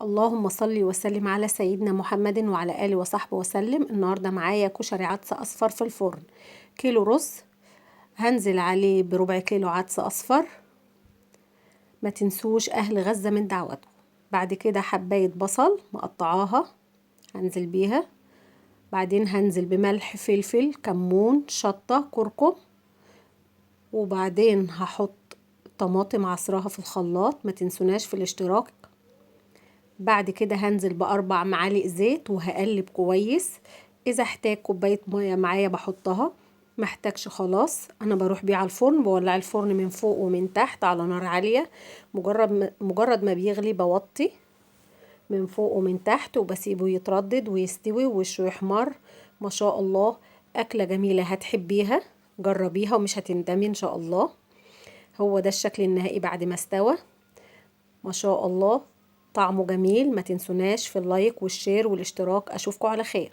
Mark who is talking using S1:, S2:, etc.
S1: اللهم صل وسلم على سيدنا محمد وعلى آله وصحبه وسلم. النهاردة معايا كشري عدس أصفر في الفرن. كيلو رز هنزل عليه بربع كيلو عدس أصفر. ما تنسوش أهل غزة من دعواتكم. بعد كده حباية بصل مقطعاها هنزل بيها. بعدين هنزل بملح، فلفل، كمون، شطة، كركم. وبعدين هحط طماطم عصراها في الخلاط. ما تنسوناش في الاشتراك. بعد كده هنزل ب4 معالق زيت وهقلب كويس. اذا احتاج كوباية مية معايا بحطها، ما احتاجش خلاص. انا بروح بيه على الفرن، بولع الفرن من فوق ومن تحت على نار عالية. مجرد ما بيغلي بوطي من فوق ومن تحت وبسيبه يتردد ويستوي ووشه يحمر. ما شاء الله اكلة جميلة هتحبيها، جربيها ومش هتندمي ان شاء الله. هو ده الشكل النهائي بعد ما استوى، ما شاء الله طعمه جميل. ما تنسوناش في ال like وال share والاشتراك. اشوفكم على خير.